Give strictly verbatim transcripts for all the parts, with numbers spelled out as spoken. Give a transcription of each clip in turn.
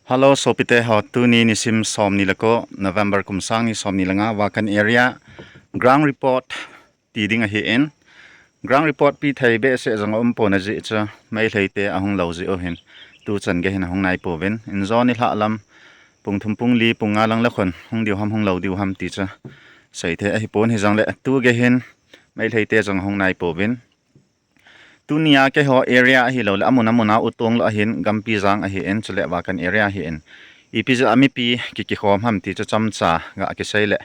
Hello, sopite ho, tuni nisim som ni le ko, November kum sang ni som ni le nga, Wakan area, ground report ti ding ahi in. Ground report pi thei behseh jong a um pon ahi chu, Meitei te ahung lou ji u hin, tu chan gei hin ahung nai pouvin. Injo ni lha lam, pung thum pung li, pung nga lang le khun, hung diu ham, hung lou diu ham ti chu, sei thei ahi pon hi jong le, tu gei hin, Meitei te jong ahung nai pouvin. Tunia keiho area ahi lou le, amun amun a utong lou ahin, Gampi jang ahi in, chule Wakan area ahi in. Ipi jeh a mipi ki kikhom ham ti chu chomcha ga kisei le,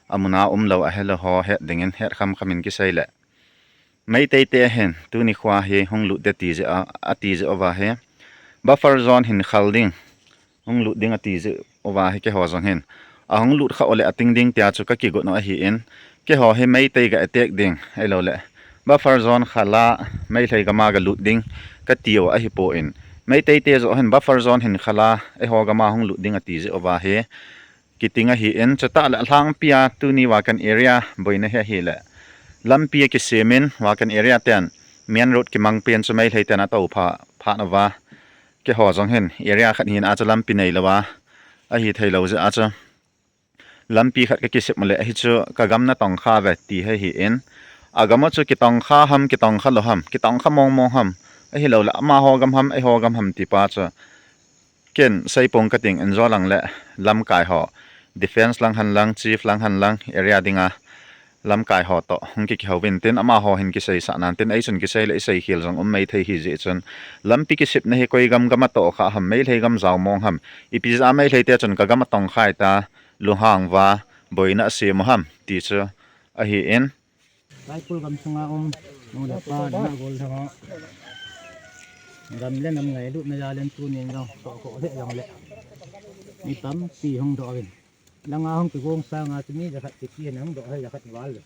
amun a um lou ahi lou ho het ding in, het kham kham in kisei le. Meitei te hin, tuni khoa hi hung lut de ti jeh a, ati jeh uva hi. Buffer zone hin khal ding, hung lut ding ati jeh uva hi keiho jong hin. Ahung lut kha u le ating ding tia chu ka kigot u ahi in. Keiho hi Meitei ga attack ding, ahi lou le. Buffer zone khal a, Meitei gam a ga lut ding, ka ti u ahi pon. Meitei te joh hin buffer zone hin khal a, eiho gam a hung lut ding ati jeh uva hi. Kiting ahi in, chutah le alhangpi a tuni Wakan area boina hi ahi le. Lampi a kisem in, Wakan area ten main road kimang pen chu Meitei ten atou pha, phat uva. Keiho jong hin, area khat hin a chu lampi nei lou a, ahi thei lou jeh a chu. Lampi khat ka kisem u le, ahi chu ka gam na tong kha ve ti hi ahi in. Agam u chu kitong kha ham, kitong kha lou ham, kitong kha mong mong ham, ahi lou le, amaho gam ham, eiho gam ham ti pa chu. Ken sei pong ka ting, injo lang le, lamkai ho, defense lang hen lang, chief lang hen lang, area ding a, lamkai ho toh, hung ki kihou vin tin, amaho hin kisei sah nan tin, ei chun kisei le, i sei khel jong um mai thei hi jeh chun. Lampi kisem na hi koi gam gam atoh kha ham, Meitei gam jao mong ham, ipi jeh a Meitei te chun ka gam atong khai ta, lunghang uva, boina asem u ham, ti chu ahi in. Raipur gam sunga um, nu le pa, nana gol thang ho. Gam le nam ngailutna jal in tunin jong, toh khoh lheh jong le. Mi tampi hung doh uvin. Langa hung kigong sanga chu mi jakhat kiti in hung doh hai jakhat val le.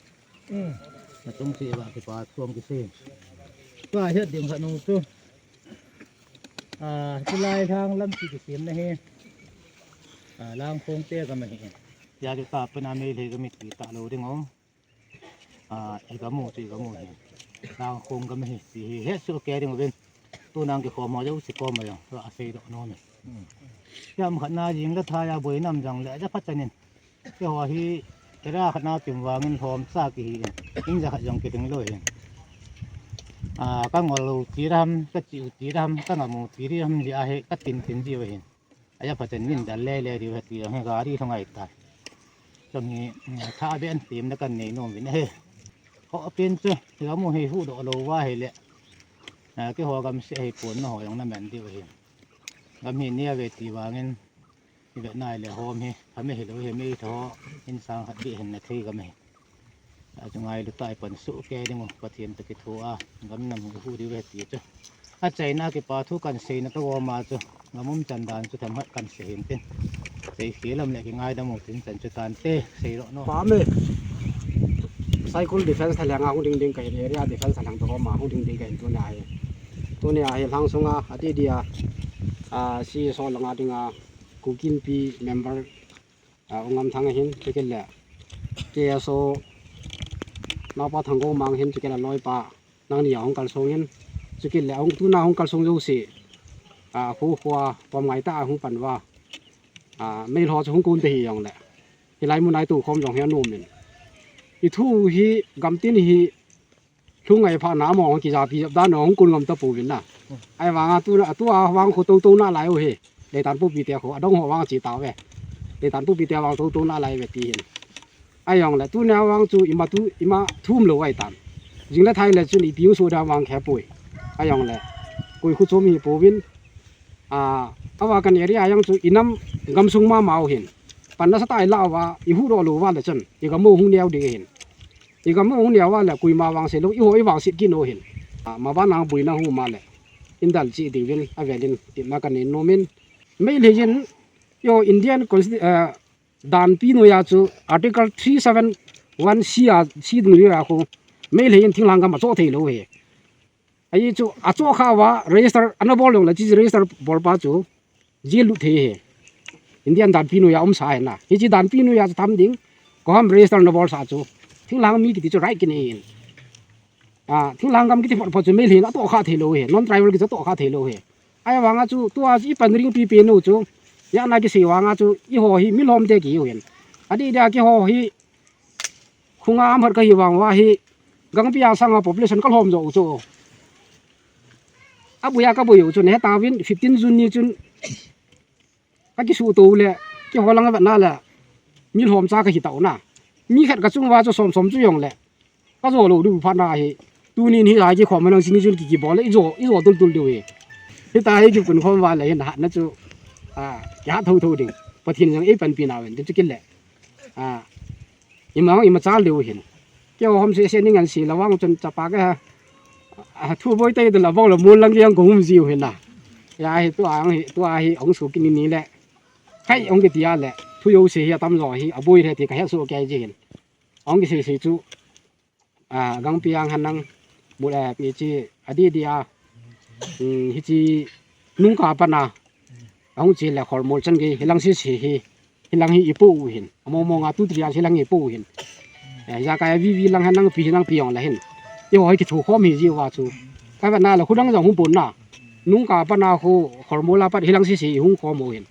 Natung si va kipa thuam kisei. Tua het ding khat nung chu. Ah, chulai lang lampi kisem na hi. Ah, Langkhong te gam ahi. Tia kikap na Meitei gam iti talou ding o. Ah, i gam u, chu i gam u hi. Langkhong gam hi, ti hi, het soh kei ding uvin. Tuna kikhom ho jouse koma jong, ka seidoh nom e. Jam khat na jing le thai a boina um jong le, ja pha chan in. Keiho hi, area khat na kim vangin lhomcha kihi in. In ja khat jong kiding lou hi. Ah, ka ngol u ti dam, ka chi u ti dam, ka ngam u ti dam, jeh a hi, ka tin tin ji u hin. Aja pha chan min dal le le diu heti jong hi gari thong ai ta. Chang hi, mm, tha be an tim na kan nei nom vin he. Ho pen chu, gam u hi huhdoh lou va hi le. Ah, keiho gam se hi pon na ho jong na man diu hi. Gam hi nia ve ti vangin, i ve nai le hom hi, a me hi lou hi, mi tho, insang khat beh hin na thei gam hi. A chu ngailu tai pan soh kei ding u, Pathen toh kitho a, gam nam u hu diu ve ti chu. Achaina kipa thu kan seina toh gom a chu, gam um chan dan chu themkhat kan sei hin tin. Sei khel lam le kingaidam u tin chan chu tante, seidoh nom. Pa me. Saikul defense thalheng a hung ding ding ka hin, area defense thalheng toh gom a hung ding ding ka hin tunia hi. Tunia hi lhang sunga, ati dia, a, C S O langa dinga, Kuki Inpi member, a, U Ngamthang hin, chukit le K S O, Naopa Thanggomang hin, chukit le Loipa, nangni a hung kalsong in, chukit le hung, tuna hung kalsong jouse, a, khu khua, pom ngai ta a hung pan uva, a, Meilhei chu hung kon te hi jong le. Hilai mun a i tou khom jong hi anom in. I thu hi, gamtin hi, lhung ngai pha na mo hung kijapi jep dan hung kon ngam ta pouvin na. Ahivanga tu, tua vang khu tou tou nalai u hi. Leitanpupi te khu, adong ho vang chi tauve. Leitanpupi te vang tou tou nalai ve ti hin. Ahi jong le, tunia vang chu ima tu, ima thum lou ahi tan. Jing le thai le chun ipi u so da vang khe poi. Ahi jong le, koi khu chom hi pouvin. A, a Wakan area jong chu i nam gamsung mama u hin. Pan nasatah a i la uva, i huhdoh lou uva le chun, i gam u hung neo ding ahin. I gam u hung neo uva le, koima vang sei lou, i ho i vang sit kit u hin. A, ma vang nang boina hung um a le. In dal cheh diuvin, avel in, tipna ka nei nom in. Meilhei in, eiho Indian Consti-, eh, danpi noiya chu Article three seven one C a, C noiya khu, Meilhei in thinglhang gam a choh thei lou hi. Ahi chu, a choh kha uva, register ana bol jong le, chi register bol pa chu, jail lut thei hi. Indian danpi noiya um sa hi na. Hichi danpi noiya chu tham ding, ko ham register na bol sa chu. Thinglhang mi kiti chu right kinei in. A, thinglhang gam kiti phot phot chu Meilhei in atoh kha thei lou hi, non tribal kiti chu atoh kha thei lou hi. Ahivanga chu, tua chu i pan ring pipi nu chu, Jana kisei vanga chu eiho hi milhom te kihiu hin. Adeh dia keiho hi khunga amhat kahi vang uva hi gangpi a sanga population kalhom jou u chu. Aboi a kaboi u chu nahetauvin fifteen June ni chun kakisuto le keiho lang avetna le milhom cha kahi tauna. Mi khat kachung uva chu som som chu jongle kajo lou diu phat na hi. Tunin hi lai kikhom nang sini chun kikibol le ijo, ijo tul tul diu hi. Hitia hi kikun khom uva le hin hatna chu, a, kihat tho tho ding. Pathen jong eipanpi nauvin, tin chu kile. A, ima, ima chal diu hin. Keiho hom sese ning an si la vang chun chapa ka ha. A, thu boi tai la bol la mol lang yang ko hum jiu hin na. Hia hi tua hi, tua hi ong su kini ni le. Khai ong kitia le. Thu jouse hi atam jo hi, aboi le ti kahet soh kei ji hin. Ong kisei sei chu, a, gangpi a henlang, mol a pi chi, adeh dia, um, hichi nungkah a pat a, ahung chi le khormol chan gei, hilang sese hi, hilang hi ipo u hin, amo mo nga tu tria hilang ipo u hin. Eh, jakai a vivi lang henlang pi henlang pi jong la hin. Eiho hi kithukhom hi jiu va chu. Kavetna le khu dang jong hung pon na. Nungkah a pat a khu khormol a pat hilang sese hung khom u hin.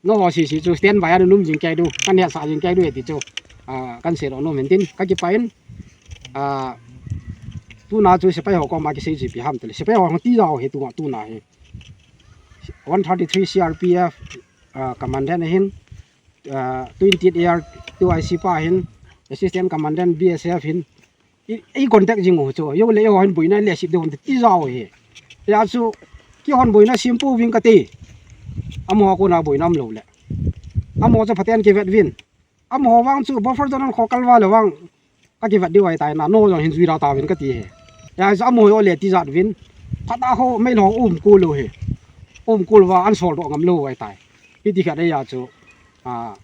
Nangho sese chu standby a nanum jing kei diu, kahin hetsah jing kei diu e ti chu, a, kahin seidoh nom in tin, kakipah in, a, tuna chu sepai ho koma kisei chu ipi ham tile. Sepai ho hung tijat u hi tuna, tuna hi. One thirty-three C R P F, a, commandant ahin, a, twenty-eight A R two I C pa ahin, assistant commandant B S F ahin, i, i contact jing u chu. Jole eiho hin boina le sip ding hon tijat u hi. Hia chu, keihon boina sem pouving kati. Amaho a kona boina umlou le. Amaho chu phaten kivet uvin. Amaho vang chu buffer zone a kho kal uva le vang kakivet diu ahitai na, nangho jong hin jui da tauvin kati hi. Hia chu amaho jole tijat uvin. Phat a kho Meilhei ho umkol u hi. Umkol uva ahin soldoh ngam lou ahitai. Hiti khat ahia chu, a,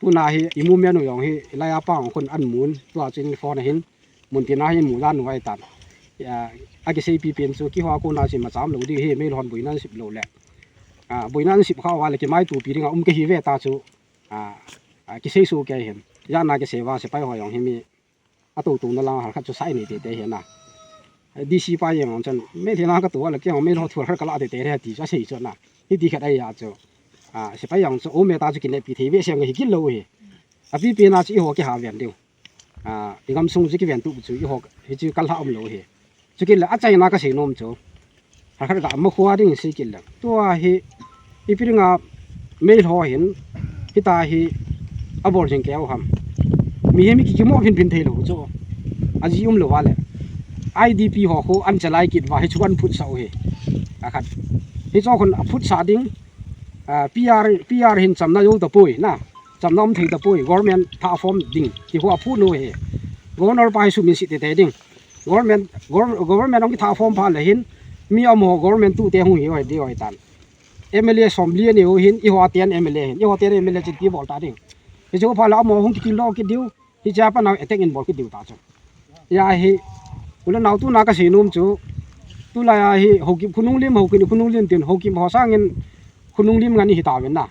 tuna hi i movement u jong hi, lai a pang khun ahin mun, tua chu in phone ahin, mun tina hi mu dan u ahitan. A, akiseipi pen chu, keiho a kona chu imacha umlou ding hi, Meilhei hon boina ahin sip lou le. A, boina ahin sip kha uva le, kimaitopi dinga um kahi ve ta chu, a, a, kisei soh kei hin. Jana kisei uva, sepai ho jong hi mi, atoutona lang halkhat chu sai nei teitei hi na. D C pa jeng jong chun, Meilhei na katou le, kei jong Meilhei thu halkhat kala teitei le ti chu asei chu na. Hiti khat ahia chu, a, sepai jong chu, o me ta chu kineppi thei ve sem kahi kit lou hi. Apipi na chu eiho kiha ven diu. A, i gamsung chu kiven tup chu eiho, hichu kalha umlou hi. Chukit le achaina kasei nom chu, halkhat ga makhoa ding sei kit le. Tua hi, ipi dinga Meilhei ho hin, hitia hi abol jing keu ham. Mihem hi kikimo phin phin thei lou chu. Aji umlou va le. I D P ho khu ahin chelai kit uva, hichu ahin phutsah u hi. Akhat. Hichu khun aphutsah ding, a, P R, P R hin chamna jou tapoi na. Chamna um thei tapoi. Government thah form ding. Ti khu aphut u hi. Governor pa hi sumin sih teitei ding. Government, gov-, government hung kithah form phat le hin, mi amaho government tute hung hi oi, di oi tan. M L A somli anei u hin, eiho a ten M L A hin, eiho a ten M L A chu ipi bol ta ding. Hichu phat le amaho hung kitildoh kit diu, hiche a pat a attack in bol kit diu ta chu. Hia hi, u le nao tuna kasei nom chu, tulai a hi, Haokip khonung lim, Haokip khonung lim tin, Haokip ho sangin khonung lim ngen ihi tauvin na.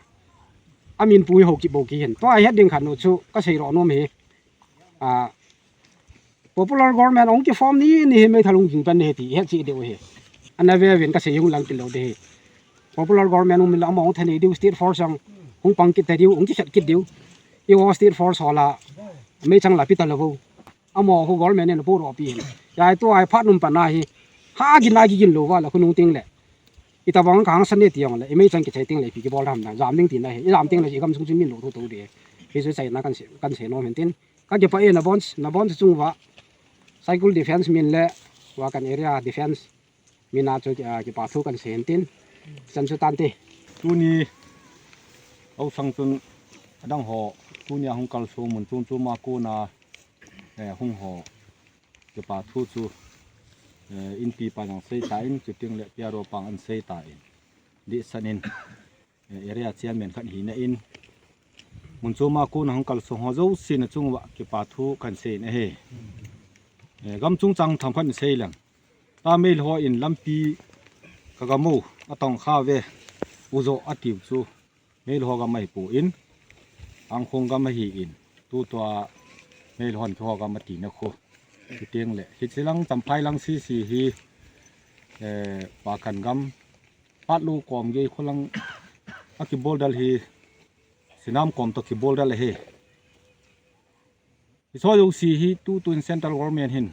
Amin pu hi Haokip bou kihin. Tua het ding khat nu chu, kaseidoh nom hi. A, popular government hung kiform ni, ni hi meithal hung ging pen ni hi ti, het cheh diu hi. Ana ve uvin kasei hung lang kit lou ding hi. Popular government hung min le amaho hung thanei diu, state force jong hung pang kit ta diu, hung kikhet kit diu. Eiho state force ho la, meichang la pi talou vo. Amaho khu government in apodoh pi hin. Hia hi tua hi phat um pat na hi. Ha gin a kigin lou va le khonung teng le. Itobang kahangsan e ti jong le, i meichang kichai teng le ipi kibol ham na, jam ding tina hi. I jam teng le i gamsung chu min lou thotho ding. Hichu achaina kan sei, kan sei nom hin tin. Kakipah e nabon, nabon chung uva. Saikul Defence min le, Wakan Area Defence min a chu, ah, kipa thu kan sei hin tin. Chan chu tante. Tuni, haosang chun adang ho, tuni a hung kalsong mun chom chom a kona, eh, hung ho. Kipa thu chu, eh, inpi pa jong sei tan, chuteng le P R O pa jong sei tan. Dihsan in, eh, area chairman khat hina in, mun chom a kona hung kalsong ho jouse na chung uva kipa thu kan sei in ahi. Eh, gam chungchang themkhat in sei leng. Tua Meilhei ho in lampi ka gam u atong kha uve, u jo atiu chu. Meilhei ho gam ahipon, Angkhong gam ahin, tutua Meilhei hon keiho gam atina khu. Chuteng le, hiche lang Champhai lang sese hi, eh, Pakhan gam, Patlu kom gei khu lang, Kiboldal hi, Sinam kom toh kiboldal ahi. Hiche jouse hi tutu in central government hin,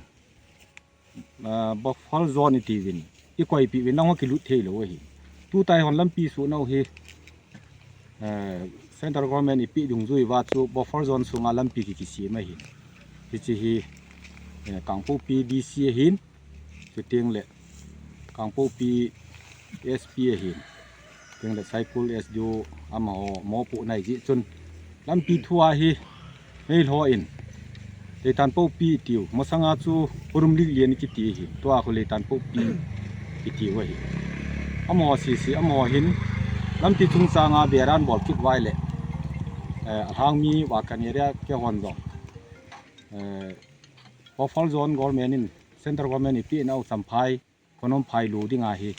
ah, buffer zone iti uvin, ikoipeh uvin, nangho kilut thei lou ahi. Tuta eihon lampi suhnau hi, eh, central government ipeh dungjui uva chu buffer zone sunga lampi ki, kisem ahi. Hiche hi, eh, Kangpokpi D C ahin, chuteng le Kangpokpi S P ahin, chuteng le Saikul S D O amaho mopohna ahi jeh chun, lampi thua hi, Meilhei in, Leitanpokpi itiu, masanga chu Hurumliklian kiti ahin, tua khu Leitanpokpi itiu ahi. Amaho sese, amaho hin, lampi chungchanga beran bol kit uva ahile, eh, alhangmi Wakan area kehon jong, eh, buffer zone government in, central government ipehnau Champhai, Khonomphai lo dinga hi,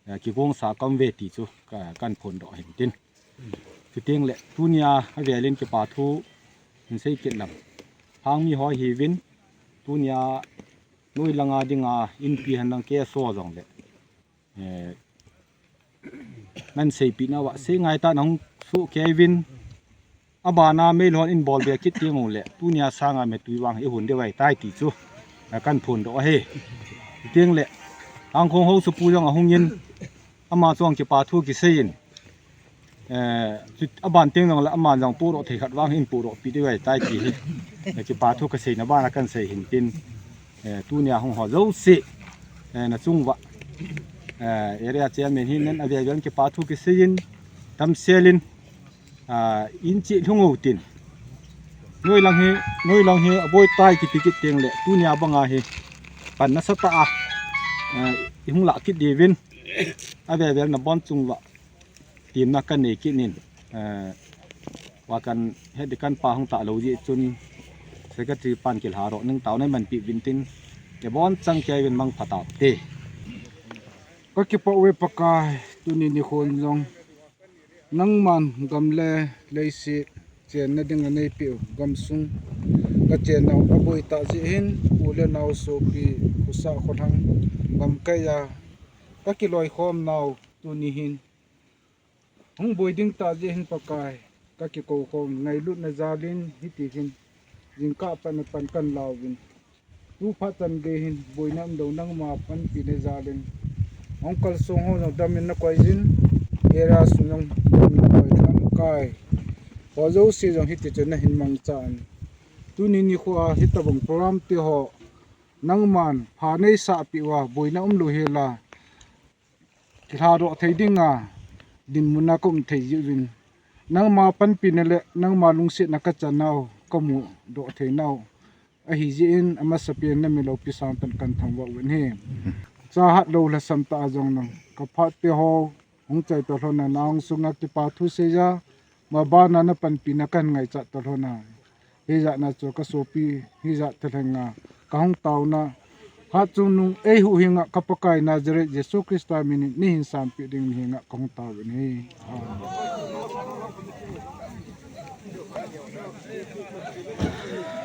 eh, kigongsa kaum uve ti chu ka, kahin phondoh ahin tin. Chuteng le, tunia avelin kipa thu hin sei kit lang. Alhangmi ho hiuvin, tunia noi langa dinga inpi hen lang K S O jong le, eh, nahin seipeh nauva, sei ngai tah in nahung sohkei uvin, abana Meilhei in bol be kit teng uleh, tunia sanga metui vang ihon diu ahitai ti chu, eh, kahin phondoh ahi. Chuteng le, Angkhong Haosapu jong ahungin, ama chunga kipa thu kiseiyin, eh, chu aban teng jong le, aman jong podoh thei khat vang hin podoh peh diu ahitai ti hi, eh, kipa thu kaseina bana kahin sei ahin tin, eh, tunia hung ho jouse, eh, nachung uva, eh, area chairman hin nan avel vel in kipa thu kiseiyin, damsel in, ah, in cheh lhung utin. Noi lang hi, noi lang hi aboi tai kiti kit teng le, tunia banga hi pan nasatah a, eh, ihung lah kit diuvin, avel vel nabon chung uva temna kanei kit in, eh, Wakan head kahin pa hung talou jeh chun, secretary pan kilhadoh ning taona manpeh uvin tin, kibon chang kei uvin, mangpha taute. Kakipah uve Pakai, tuni nikhon jong nangman gam le leiset chenna dinga neipeh u gamsung kachennau aboi tah jeh hin, u le nao sopi, khosah kholhang, gamkai a kakiloikhom nau tuni hin hung boi ding tah jeh hin Pakai, kakikoukhom, ngailutna jalin hiti hin, jingkah pan apan kahin lauvin. Tu phat chan gei hin, boina umlou nangma panpina jalin, hung kalsong ho jong damin nakoijin, area sung jong damin nakoi, lamkai ho jouse jong hiti chun nahin mangchan. Tuni nikho a hitobang program te ho, nangman pha neisahpeh uva, boina umlou hela, kilhadoh thei dinga dinmun a kaum thei jeh uvin, nangma panpina le nangma lungsetna kachan nau, kamudoh thei nau ahi jeh in, amasapen namilou pi sang tah in kahin thangvah uvin ahi. Chahat lou lhasam tah a jong nang kaphat te ho hung chai toh lhon a, nang sunga kipa thu seiya, mabana napanpina kahin ngaichat toh lhon a, hijat na chu kasopi, hijat thalhenga kahung taona, hatchungnung eihuhhinga ka Pakai Nazareth Jesu Christa minin neihin sanpeh ding henga kahung taovin ahi. Amen.